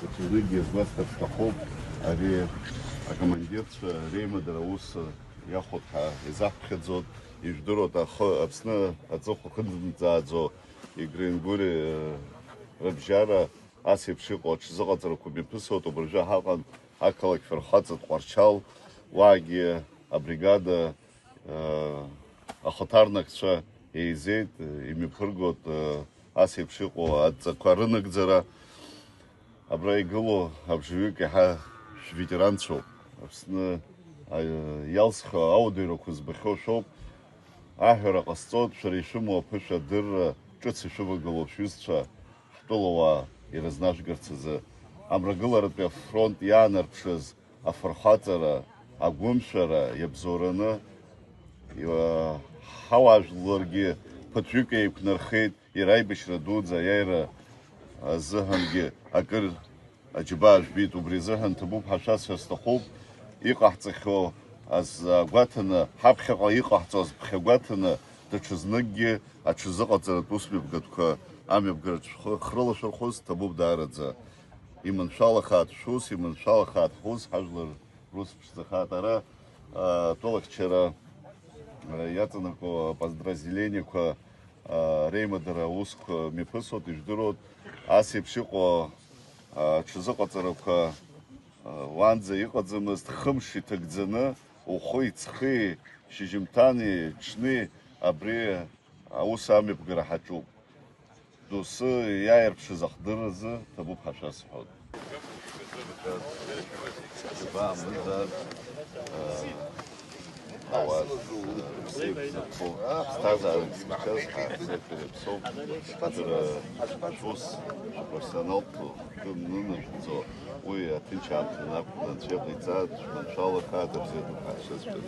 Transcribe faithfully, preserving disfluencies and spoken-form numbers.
Даҽазныкгьы сгәасҭар сҭахуп, ари акомандирцәа реимадара аус иахәоит ҳәа изаҳԥхьаӡоит, ижәдыруеит, ахы Аԥсны аҵыхәа ахьынӡамҵааӡо Игрен-Гури рыбжьара ас еиԥш иҟоу аҽазыҟаҵарақәа мҩаԥысуеит, убыржәы ҳаҟан ақалақь фырхаҵатә Тҟәарчал, уаагьы абригада ахаҭарнакцәа еизеит, имҩаԥыргоит ас еиԥш иҟоу адҵақәа рынагӡара. Абра игылоу абжаҩык иаҳа шәветеранцәоуп. Аԥсны иалсхьоу аудыҩрақәа збахьоу шәоуп. Аҳәара ҟасҵоит, шәара ишәымоу аԥышәа адырра ҿыц ишәывагылоу шәҩызцәа ҳтәылауаа ирызнашәгарц азы. Амрагыларатәи афронт иаанарԥшыз афырхаҵара, агәымшәара иабзоураны, иуа-, ҳауаажәларгьы ԥыҭҩык еиқәнархеит, иара аибашьра дуӡӡа аиааира азыҳәангьы акыр аџьабаа жәбеит, убри азыҳәан ҭабуп ҳәа шәасҳәар сҭахуп, иҟаҳҵахьоу азы агәаҭаны, ҳаԥхьаҟа иҟаҳҵо азԥхьа гәаҭаны, даҽазныкгьы аҽазыҟаҵаратә усмҩаԥгатәқәа амҩаԥгараҿ шәхы хрылашәырхәыз ҭабуп даараӡа. Иманшәалахааит шәус, иманшәалахааит ҳус, ҳажәлар рус ԥшӡахааит. Ара, а, атәылахьчара, а, иаҵанакуа аподразделениеқәа, а, реимадара аусқәа мҩаԥысуеит, ижәдыруеит. Ас еиԥш иҟоу, а, аҽазыҟаҵарақәа, а, уанӡа иҟаӡамызт, хымш иҭагӡаны, ухи ҵхи, шьыжьымҭани ҽни абри аус амҩаԥгара ҳаҿуп. Доусы иааирԥшыз ахдырразы ҭабуп ҳәа шәасҳәоит. Џьабаа мыжда, ауаа, рыԥсы еиқәзырхо, ԥсҭазаарак змаҿыз ҳәа ҳзеиԥыр иаԥсоуп. Ҳара ус апрофессионалтә хкы нынажәҵо, уи аҭынч аамҭа нақәкны Анцәа иҟаиҵааит, шәманшәалахааит, абзиа ду ҳәа шәасҳәоит.